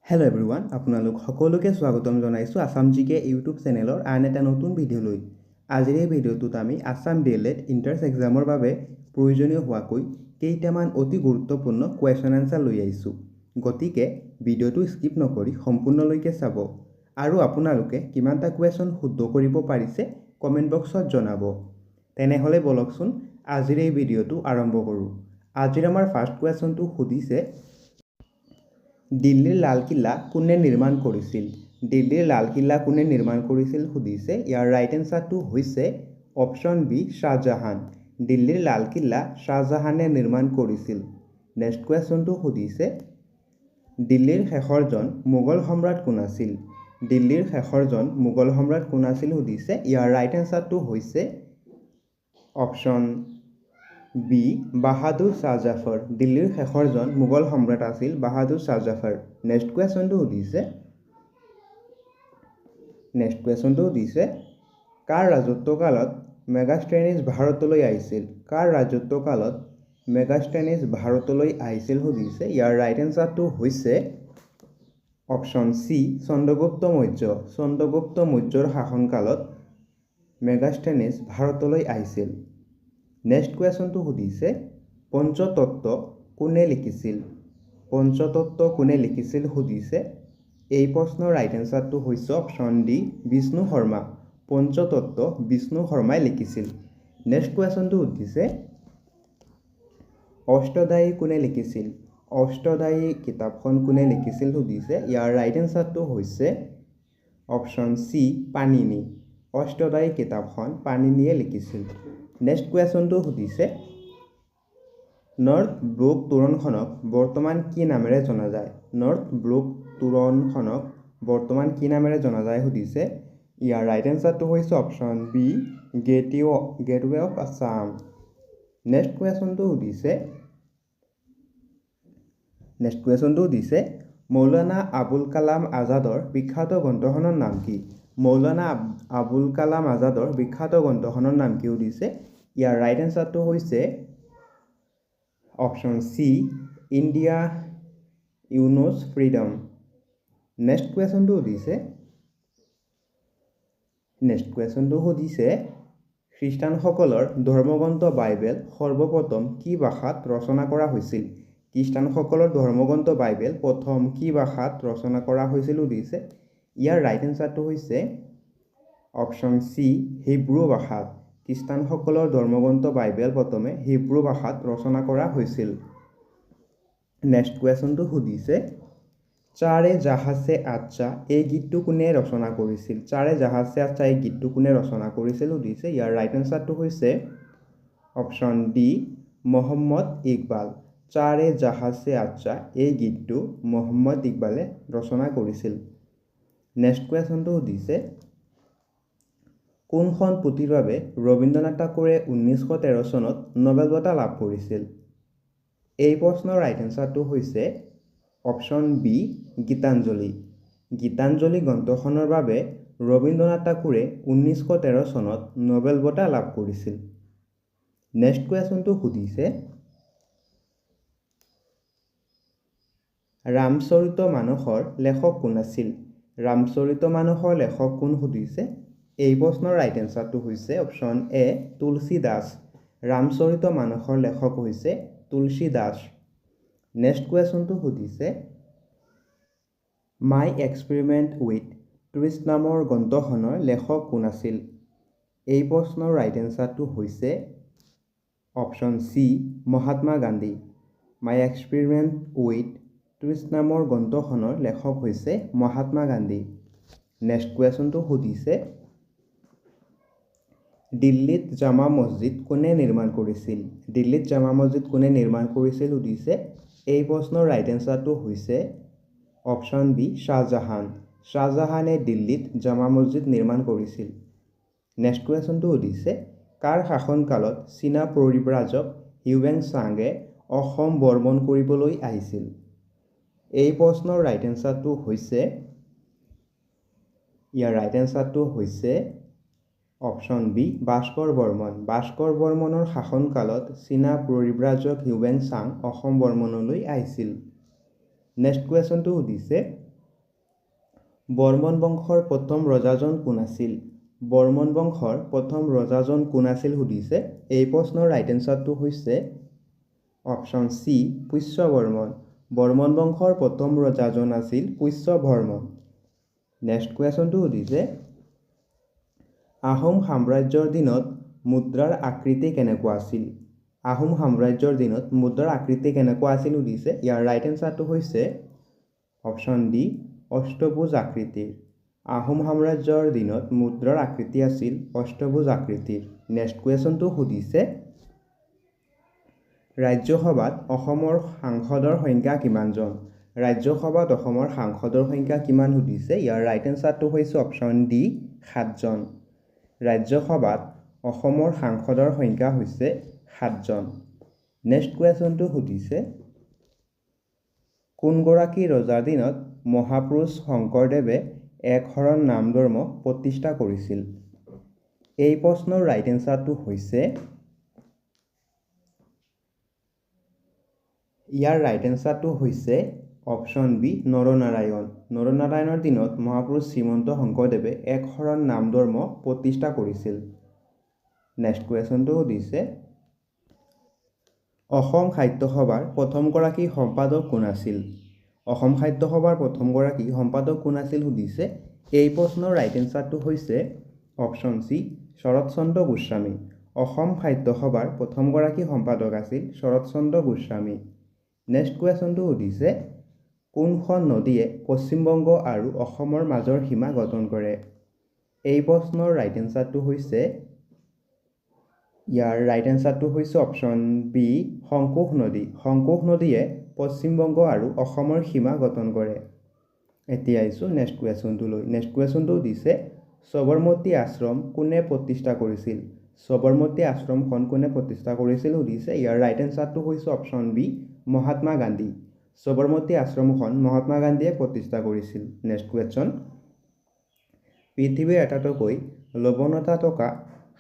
Hello' everyone, আপোনালোক সকলোকে স্বাগতম জনাইছোঁ আছাম জি কে ইউটিউব চেনেলৰ আন এটা নতুন ভিডিঅ'লৈ। আজিৰ এই ভিডিঅ'টোত আমি আছাম ডি.এল.এড এণ্ট্ৰেন্স এক্সামৰ বাবে প্ৰয়োজনীয় হোৱাকৈ কেইটামান অতি গুৰুত্বপূৰ্ণ কুৱেশ্যন এনচাৰ লৈ আহিছোঁ। গতিকে ভিডিঅ'টো স্কিপ নকৰি সম্পূৰ্ণলৈকে চাব আৰু আপোনালোকে কিমানটা কুৱেশ্যন শুদ্ধ কৰিব পাৰিছে কমেণ্ট বক্সত জনাব। তেনেহ'লে ব'লকচোন আজিৰ এই ভিডিঅ'টো আৰম্ভ কৰোঁ। আজিৰ আমাৰ ফাৰ্ষ্ট কুৱেশ্যনটো সুধিছে, দিল্লীৰ লালকিল্লা কোনে নিৰ্মাণ কৰিছিল? দিল্লীৰ লালকিল্লা কোনে নিৰ্মাণ কৰিছিল সুধিছে। ইয়াৰ ৰাইট এনচাৰটো হৈছে অপশ্যন বি, শ্বাহজাহান। দিল্লীৰ লালকিল্লা শ্বাহজাহানে নিৰ্মাণ কৰিছিল। নেক্সট কুৱেশ্যনটো সুধিছে, দিল্লীৰ শেষৰজন মোগল সম্ৰাট কোন আছিল? দিল্লীৰ শেষৰজন মোগল সম্ৰাট কোন আছিল সুধিছে। ইয়াৰ ৰাইট এনচাৰটো হৈছে অপশ্যন বি, বাহাদুৰ শ্বাহ জাফৰ। দিল্লীৰ শেষৰজন মোগল সম্ৰাট আছিল বাহাদুৰ শ্বাহ জাফৰ। নেক্সট কুৱেশ্যনটো সুধিছে, কাৰ ৰাজত্বকালত মেগাষ্টেনিছ ভাৰতলৈ আহিছিল? কাৰ ৰাজত্বকালত মেগাষ্টেনিছ ভাৰতলৈ আহিছিল সুধিছে। ইয়াৰ ৰাইট এনচাৰটো হৈছে অপশ্যন চি, চন্দ্ৰগুপ্ত মৌৰ্য। চন্দ্ৰগুপ্ত মৌৰ্যৰ শাসনকালত মেগাষ্টেনিছ ভাৰতলৈ আহিছিল। নেক্সট কুৱেশ্যনটো সুধিছে, পঞ্চতত্ত্ব কোনে লিখিছিল? পঞ্চতত্ত্ব কোনে লিখিছিল সুধিছে। এই প্ৰশ্নৰ ৰাইট এনচাৰটো হৈছে অপশ্যন ডি, বিষ্ণু শৰ্মা। পঞ্চতত্ত্ব বিষ্ণু শৰ্মাই লিখিছিল। নেক্সট কুৱেশ্যনটো সুধিছে, অষ্টাধ্যায়ী কোনে লিখিছিল? অষ্টাধ্যায়ী কিতাপখন কোনে লিখিছিল সুধিছে। ইয়াৰ ৰাইট এনচাৰটো হৈছে অপশ্যন চি, পাণিনি। অষ্টাধ্যায়ী কিতাপখন পাণিনিয়ে লিখিছিল। নেক্সট কুৱেশ্যনটো সুধিছে, নৰ্থ ব্লক তোৰণখনক বৰ্তমান কি নামেৰে জনা যায়? নৰ্থ ব্লক তোৰণখনক বৰ্তমান কি নামেৰে জনা যায় সুধিছে। ইয়াৰ ৰাইট এনচাৰটো হৈছে option B, Gateway of Assam. Next কুৱেশ্যনটো সুধিছে, মৌলানা আবুল কালাম আজাদৰ বিখ্যাত গ্ৰন্থখনৰ নাম কি? মৌলানা আবুল কালাম আজাদৰ বিখ্যাত গ্ৰন্থখনৰ নাম কি সুধিছে। ইয়াৰ ৰাইট এনচাৰটো হৈছে option C, India wants Freedom. Next কুৱেশ্যনটো সুধিছে, খ্ৰীষ্টানসকলৰ ধৰ্মগ্ৰন্থ বাইবেল সৰ্বপ্ৰথম কি ভাষাত ৰচনা কৰা হৈছিল? খ্ৰীষ্টানসকলৰ ধৰ্মগ্ৰন্থ বাইবেল প্ৰথম কি ভাষাত ৰচনা কৰা হৈছিল সুধিছে। ইয়াৰ ৰাইট এনচাৰটো হৈছে অপশ্যন চি, হিব্ৰু ভাষাত। খ্ৰীষ্টানসকলৰ ধৰ্মগ্ৰন্থ বাইবেল প্ৰথমে হিব্ৰু ভাষাত ৰচনা কৰা হৈছিল। নেক্সট কুৱেশ্যনটো সুধিছে, চাৰে জাহা চে আচ্ছা এই গীতটো কোনে ৰচনা কৰিছিল? চাৰে জাহা চে আচ্ছা এই গীতটো কোনে ৰচনা কৰিছিল সুধিছে। ইয়াৰ ৰাইট এনচাৰটো হৈছে অপশ্যন ডি, মহম্মদ ইকবাল। চাৰে জাহা চে আচ্ছা এই গীতটো মহম্মদ ইকবালে ৰচনা কৰিছিল। নেক্সট কুৱেশ্যনটো সুধিছে, কোনখন পুথিৰ বাবে ৰবীন্দ্ৰনাথ ঠাকুৰে 1913 চনত নোবেল বঁটা লাভ কৰিছিল? এই প্ৰশ্নৰ ৰাইট এনচাৰটো হৈছে অপশ্যন বি, গীতাঞ্জলি। গীতাঞ্জলি গ্ৰন্থখনৰ বাবে ৰবীন্দ্ৰনাথ ঠাকুৰে 1913 চনত নোবেল বঁটা লাভ কৰিছিল। নেক্সট কুৱেশ্যনটো সুধিছে, ৰামচৰিত মানসৰ লেখক কোন আছিল? ৰামচৰিত মানসৰ লেখক কোন সুধিছে। এই প্ৰশ্নৰ ৰাইট এনচাৰটো হৈছে অপশ্যন এ, তুলসী দাস। ৰামচৰিত মানসৰ লেখক হৈছে তুলসী দাস। নেক্সট কুৱেশ্যনটো সুধিছে, মাই এক্সপেৰিমেণ্ট উইথ ট্ৰুথ নামৰ গ্ৰন্থখনৰ লেখক কোন আছিল? এই প্ৰশ্নৰ ৰাইট এনচাৰটো হৈছে option C, Mahatma Gandhi. My experiment with truth নামৰ গ্ৰন্থখনৰ লেখক হৈছে মহাত্মা গান্ধী। নেক্সট কুৱেশ্যনটো সুধিছে, দিল্লীত জামা মছজিদ কোনে নিৰ্মাণ কৰিছিল? দিল্লীত জামা মছজিদ কোনে নিৰ্মাণ কৰিছিল সুধিছে। এই প্ৰশ্নৰ ৰাইট এনচাৰটো হৈছে অপশ্যন বি, শ্বাহজাহান। শ্বাহজাহানে দিল্লীত জামা মছজিদ নিৰ্মাণ কৰিছিল। নেক্সট কুৱেশ্যনটো সুধিছে, কাৰ শাসনকালত চীনা পৰিব্ৰাজক হিউৱেন চাঙে অসম ভ্ৰমণ কৰিবলৈ আহিছিল? এই প্ৰশ্নৰ ৰাইট এনচাৰটো হৈছে, ইয়াৰ ৰাইট এনচাৰটো হৈছে অপশ্যন বি, ভাস্কৰ বৰ্মন। ভাস্কৰ বৰ্মনৰ শাসনকালত চীনা পৰিব্ৰাজক হিউৱেন চাং অসম ভ্ৰমণলৈ আহিছিল। নেক্সট কুৱেশ্যনটো সুধিছে, বৰ্মন বংশৰ প্ৰথম ৰজাজন কোন আছিল? বৰ্মন বংশৰ প্ৰথম ৰজাজন কোন আছিল সুধিছে। এই প্ৰশ্নৰ ৰাইট এনচাৰটো হৈছে অপশ্যন চি, পুষ্য বৰ্মন। বৰ্মন বংশৰ প্ৰথম ৰজাজন আছিল পুষ্য বৰ্মন। নেক্সট কুৱেশ্যনটো সুধিছে, আহোম সাম্ৰাজ্যৰ দিনত মুদ্ৰাৰ আকৃতি কেনেকুৱা আছিল? আহোম সাম্ৰাজ্যৰ দিনত মুদ্ৰাৰ আকৃতি কেনেকুৱা আছিল সুধিছে। ইয়াৰ ৰাইট এনচাৰটো হৈছে অপশ্যন ডি, অষ্টভুজ আকৃতিৰ। আহোম সাম্ৰাজ্যৰ দিনত মুদ্ৰাৰ আকৃতি আছিল অষ্টভুজ আকৃতিৰ। নেক্সট কুৱেশ্যনটো সুধিছে, ৰাজ্যসভাত অসমৰ সাংসদৰ সংখ্যা কিমানজন? ৰাজ্যসভাত অসমৰ সাংসদৰ সংখ্যা কিমান সুধিছে। ইয়াৰ ৰাইট এনচাৰটো হৈছে অপশ্যন ডি, 7জন। ৰাজ্যসভাত অসমৰ সাংসদৰ সংখ্যা হৈছে 7জন। নেক্সট কুৱেশ্যনটো সুধিছে, কোনগৰাকী ৰজাৰ দিনত মহাপুৰুষ শংকৰদেৱে এক শৰণ নাম ধৰ্ম প্ৰতিষ্ঠা কৰিছিল? এই প্ৰশ্নৰ ৰাইট এনচাৰটো হৈছে ইয়াৰ ৰাইট এনচাৰটো হৈছে অপশ্যন বি, নৰনাৰায়ণ। নৰনাৰায়ণৰ দিনত মহাপুৰুষ শ্ৰীমন্ত শংকৰদেৱে এক শৰণ নাম ধৰ্ম প্ৰতিষ্ঠা কৰিছিল। নেক্সট কুৱেশ্যনটো সুধিছে, অসম সাহিত্য সভাৰ প্ৰথমগৰাকী সম্পাদক কোন আছিল? অসম সাহিত্য সভাৰ প্ৰথমগৰাকী সম্পাদক কোন আছিল সুধিছে। এই প্ৰশ্নৰ ৰাইট এনচাৰটো হৈছে অপশ্যন চি, শৰৎচন্দ্ৰ গোস্বামী। অসম সাহিত্য সভাৰ প্ৰথমগৰাকী সম্পাদক আছিল শৰৎচন্দ্ৰ গোস্বামী। নেক্সট কুৱেশ্যনটো সুধিছে, কোনখন নদীয়ে পশ্চিমবংগ আৰু অসমৰ মাজৰ সীমা গঠন কৰে? এই প্ৰশ্নৰ ৰাইট এনচাৰটো হৈছে ইয়াৰ ৰাইট এনচাৰটো হৈছে অপশ্যন বি, সংকোষ নদী। সংকোষ নদীয়ে পশ্চিমবংগ আৰু অসমৰ সীমা গঠন কৰে। এতিয়া আহিছোঁ নেক্সট কুৱেশ্যনটোলৈ। নেক্সট কুৱেশ্যনটো দিছে, সবৰমতী আশ্ৰম কোনে প্ৰতিষ্ঠা কৰিছিল? সবৰমতী আশ্ৰমখন কোনে প্ৰতিষ্ঠা কৰিছিল সুধিছে। ইয়াৰ ৰাইট এনচাৰটো হৈছে অপশ্যন বি, মহাত্মা গান্ধী। সবৰমতী আশ্ৰমখন মহাত্মা গান্ধীয়ে প্ৰতিষ্ঠা কৰিছিল। নেক্সট কুৱেশ্যন, পৃথিৱীৰ আটাইতকৈ লৱণতা থকা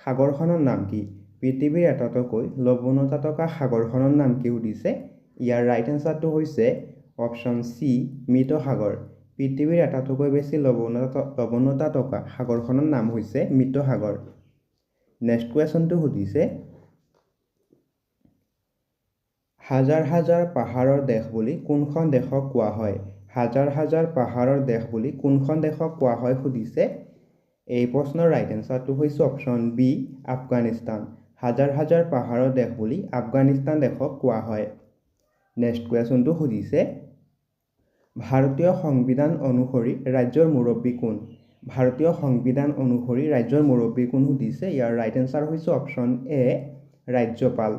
সাগৰখনৰ নাম কি? পৃথিৱীৰ আটাইতকৈ লৱণতা থকা সাগৰখনৰ নাম কি সুধিছে। ইয়াৰ ৰাইট এনচাৰটো হৈছে অপশ্যন চি, মৃত সাগৰ। পৃথিৱীৰ আটাইতকৈ বেছি লৱণতা থকা সাগৰখনৰ নাম হৈছে মৃত সাগৰ। নেক্সট কুৱেশ্যনটো সুধিছে, হাজাৰ হাজাৰ পাহাৰৰ দেশ বুলি কোনখন দেশক কোৱা হয়? হাজাৰ হাজাৰ পাহাৰৰ দেশ বুলি কোনখন দেশক কোৱা হয় সুধিছে। এই প্ৰশ্নৰ ৰাইট এনচাৰটো হৈছে অপশ্যন বি, আফগানিস্তান। হাজাৰ হাজাৰ পাহাৰৰ দেশ বুলি আফগানিস্তান দেশক কোৱা হয়। নেক্সট কুৱেশ্যনটো সুধিছে, ভাৰতীয় সংবিধান অনুসৰি ৰাজ্যৰ মুৰব্বী কোন? ভাৰতীয় সংবিধান অনুসৰি ৰাজ্যৰ মুৰব্বী কোন সুধিছে। ইয়াৰ ৰাইট এনচাৰ হৈছে অপশ্যন এ, ৰাজ্যপাল।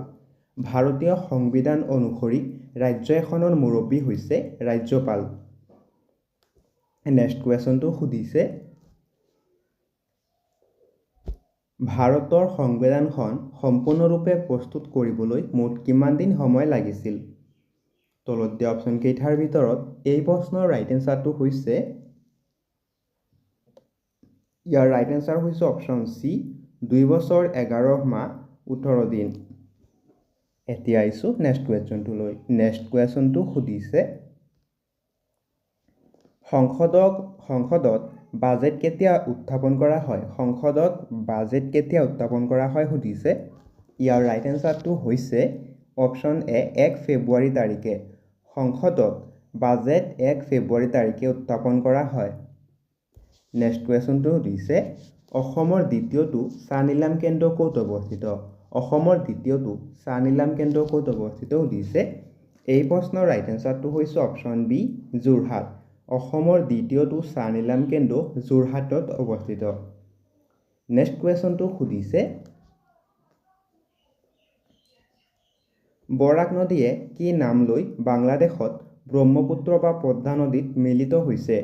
ভাৰতীয় সংবিধান অনুসৰি ৰাজ্য এখনৰ মুৰব্বী হৈছে ৰাজ্যপাল। নেক্সট কুৱেশ্যনটো সুধিছে, ভাৰতৰ সংবিধানখন সম্পূৰ্ণৰূপে প্ৰস্তুত কৰিবলৈ মুঠ কিমান দিন সময় লাগিছিল? তলত দিয়া অপশ্যন কেইটাৰ ভিতৰত এই প্ৰশ্নৰ ৰাইট এনচাৰটো হৈছে ইয়াৰ ৰাইট এনচাৰ হৈছে অপশ্যন চি, 2 বছৰ 11 মাহ 18 দিন। এতিয়া আহিছোঁ নেক্সট কুৱেশ্যনটোলৈ। নেক্সট কুৱেশ্যনটো সুধিছে, সংসদত বাজেট কেতিয়া উত্থাপন কৰা হয়? সংসদত বাজেট কেতিয়া উত্থাপন কৰা হয় সুধিছে। ইয়াৰ ৰাইট এনচাৰটো হৈছে অপশ্যন এ, 1 ফেব্ৰুৱাৰী তাৰিখে। সংসদত বাজেট 1 ফেব্ৰুৱাৰী তাৰিখে উত্থাপন কৰা হয়। নেক্সট কুৱেশ্যনটো সুধিছে, অসমৰ দ্বিতীয়টো চাহ নিলাম কেন্দ্ৰ ক'ত অৱস্থিত? অসমৰ দ্বিতীয়টো চাহ নিলাম কেন্দ্ৰ ক'ত অৱস্থিত সুধিছে। এই প্ৰশ্নৰ ৰাইট এনচাৰটো হৈছে অপশ্যন বি, যোৰহাট। অসমৰ দ্বিতীয়টো চাহ নিলাম কেন্দ্ৰ যোৰহাটত অৱস্থিত। নেক্সট কুৱেশ্যনটো সুধিছে, বৰাক নদীয়ে কি নাম লৈ বাংলাদেশত ব্ৰহ্মপুত্ৰ বা পদ্মা নদীত মিলিত হৈছে?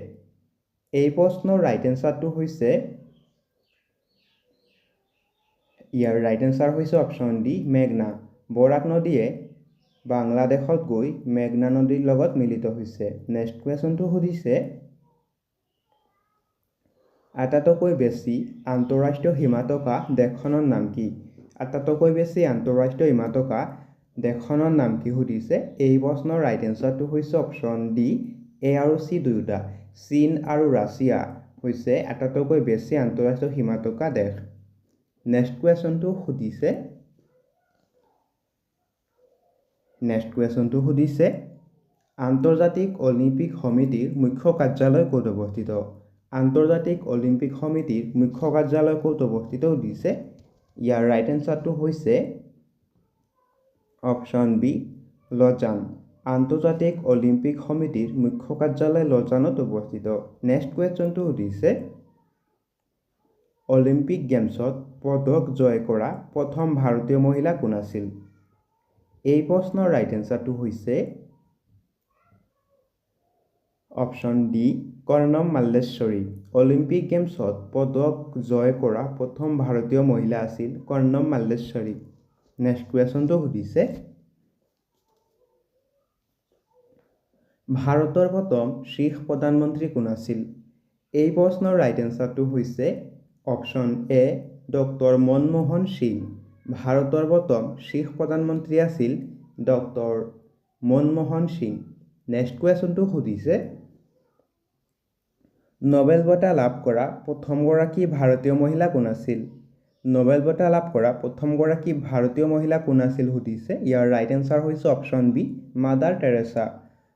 এই প্ৰশ্নৰ ৰাইট এনচাৰটো হৈছে ইয়াৰ ৰাইট এনচাৰ হৈছে অপশ্যন ডি, মেঘনা। বৰাক নদীয়ে বাংলাদেশত গৈ মেঘনা নদীৰ লগত মিলিত হৈছে। নেক্সট কুৱেশ্যনটো সুধিছে, আটাইতকৈ বেছি আন্তঃৰাষ্ট্ৰীয় সীমা থকা দেশখনৰ নাম কি? আটাইতকৈ বেছি আন্তঃৰাষ্ট্ৰীয় সীমা থকা দেশখনৰ নাম কি সুধিছে। এই প্ৰশ্নৰ ৰাইট এনচাৰটো হৈছে অপশ্যন ডি, এ আৰু চি দুয়োটা। চীন আৰু ৰাছিয়া হৈছে আটাইতকৈ বেছি আন্তঃৰাষ্ট্ৰীয় সীমা থকা দেশ। নেক্সট কুৱেশ্যনটো সুধিছে, নেক্সট কুৱেশ্যনটো সুধিছে, আন্তৰ্জাতিক অলিম্পিক সমিতিৰ মুখ্য কাৰ্যালয় ক'ত অৱস্থিত? আন্তৰ্জাতিক অলিম্পিক সমিতিৰ মুখ্য কাৰ্যালয় ক'ত অৱস্থিত সুধিছে। ইয়াৰ ৰাইট এনচাৰটো হৈছে অপশ্যন বি, লজান। আন্তৰ্জাতিক অলিম্পিক সমিতিৰ মুখ্য কাৰ্যালয় লজানত অৱস্থিত। নেক্সট কুৱেশ্যনটো সুধিছে, অলিম্পিক গেমছত পদক জয় কৰা প্ৰথম ভাৰতীয় মহিলা কোন আছিল? এই প্ৰশ্নৰ ৰাইট এনচাৰটো হৈছে option D, Karnam Malleswari. Olympic গেমছত পদক জয় কৰা প্ৰথম ভাৰতীয় মহিলা আছিল কৰ্ণম মাল্লেশ্বৰী। নেক্সট কুৱেশ্যনটো সুধিছে, ভাৰতৰ প্ৰথম শিখ প্ৰধানমন্ত্ৰী কোন আছিল? এই প্ৰশ্নৰ ৰাইট এনচাৰটো হৈছে option A, doctor Manmohan Singh. ভাৰতৰ প্ৰথম শিখ প্ৰধানমন্ত্ৰী আছিল ডক্টৰ মনমোহন সিং। নেক্সট কুৱেশ্যনটো সুধিছে, নবেল বঁটা লাভ কৰা প্ৰথমগৰাকী ভাৰতীয় মহিলা কোন আছিল? নবেল বঁটা লাভ কৰা প্ৰথমগৰাকী ভাৰতীয় মহিলা কোন আছিল সুধিছে। ইয়াৰ ৰাইট এনচাৰ হৈছে option B, mother Teresa.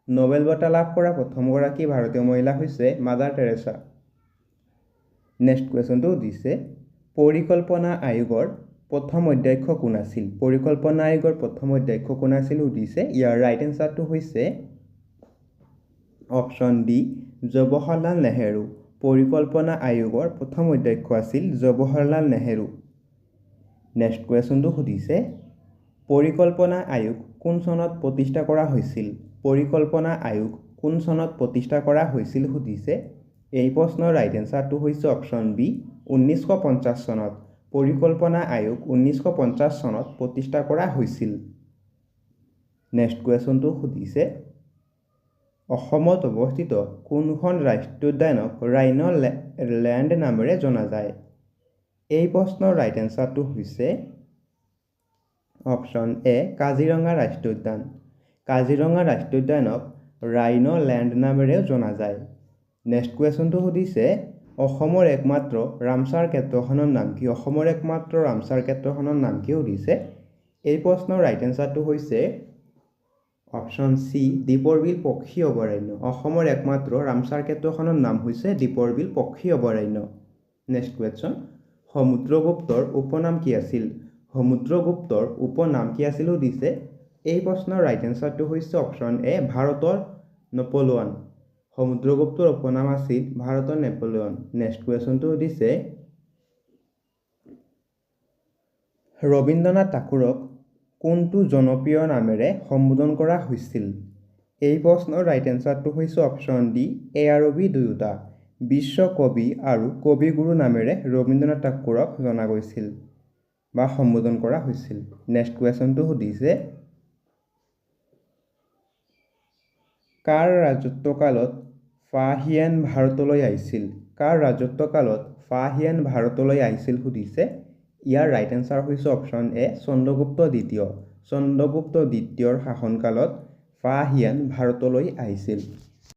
Nobel বঁটা লাভ কৰা প্ৰথমগৰাকী ভাৰতীয় মহিলা হৈছে মাদাৰ টেৰেছা। নেক্সট কুৱেশ্যনটো সুধিছে, পৰিকল্পনা আয়োগৰ প্ৰথম অধ্যক্ষ কোন আছিল? পৰিকল্পনা আয়োগৰ প্ৰথম অধ্যক্ষ কোন আছিল সুধিছে। ইয়াৰ ৰাইট এনচাৰটো হৈছে অপশ্যন ডি, জৱাহৰলাল নেহেৰু। পৰিকল্পনা আয়োগৰ প্ৰথম অধ্যক্ষ আছিল জৱাহৰলাল নেহেৰু। নেক্সট কুৱেশ্যনটো সুধিছে, পৰিকল্পনা আয়োগ কোন চনত প্ৰতিষ্ঠা কৰা হৈছিল? পৰিকল্পনা আয়োগ কোন চনত প্ৰতিষ্ঠা কৰা হৈছিল সুধিছে। এই প্ৰশ্নৰ ৰাইট এনচাৰটো হৈছে অপশ্যন বি, 1950 চনত। পৰিকল্পনা আয়োগ 1950 চনত প্ৰতিষ্ঠা কৰা হৈছিল। নেক্সট কুৱেশ্যনটো সুধিছে, অসমত অৱস্থিত কোনখন ৰাষ্ট্ৰীয় উদ্যানক ৰাইন' লেণ্ড নামেৰে জনা যায়? এই প্ৰশ্নৰ ৰাইট এনচাৰটো হৈছে অপশ্যন এ, কাজিৰঙা ৰাষ্ট্ৰীয় উদ্যান। কাজিৰঙা ৰাষ্ট্ৰীয় উদ্যানক ৰাইন' লেণ্ড নামেৰেও জনা যায়। নেক্সট কুৱেশ্যনটো সুধিছে, অসমৰ একমাত্ৰ ৰামচাৰ ক্ষেত্ৰখনৰ নাম কি? অসমৰ একমাত্ৰ ৰামচাৰ ক্ষেত্ৰখনৰ নাম কি সুধিছে। এই প্ৰশ্নৰ ৰাইট এনচাৰটো হৈছে অপশ্যন চি, দীপৰ বিল পক্ষী অভয়াৰণ্য। অসমৰ একমাত্ৰ ৰামচাৰ ক্ষেত্ৰখনৰ নাম হৈছে দীপৰ বিল পক্ষী অভয়াৰণ্য। নেক্সট কুৱেশ্যন, সমুদ্ৰগুপ্তৰ উপনাম কি আছিল? সমুদ্ৰগুপ্তৰ উপনাম কি আছিল সুধিছে। এই প্ৰশ্নৰ ৰাইট এনচাৰটো হৈছে অপশ্যন এ, ভাৰতৰ নেপোলিয়ন। সমুদ্ৰগুপ্তৰ উপনাম আছিল ভাৰতৰ নেপোলিয়ন। নেক্সট কুৱেশ্যনটো সুধিছে, ৰবীন্দ্ৰনাথ ঠাকুৰক কোনটো জনপ্ৰিয় নামেৰে সম্বোধন কৰা হৈছিল? এই প্ৰশ্নৰ ৰাইট এনচাৰটো হৈছে অপশ্যন ডি, এ আৰু বি দুয়োটা। বিশ্বকবি আৰু কবিগুৰু নামেৰে ৰবীন্দ্ৰনাথ ঠাকুৰক জনা গৈছিল বা সম্বোধন কৰা হৈছিল। নেক্সট কুৱেশ্যনটো সুধিছে, কাৰ ৰাজত্বকালত ফাহিয়েন ভাৰতলৈ আহিছিল? কাৰ ৰাজত্বকালত ফাহিয়েন ভাৰতলৈ আহিছিল সুধিছে। ইয়াৰ ৰাইট এনচাৰ হৈছে অপশ্যন এ, চন্দ্ৰগুপ্ত দ্বিতীয়। চন্দ্ৰগুপ্ত দ্বিতীয়ৰ শাসনকালত ফাহিয়েন ভাৰতলৈ আহিছিল।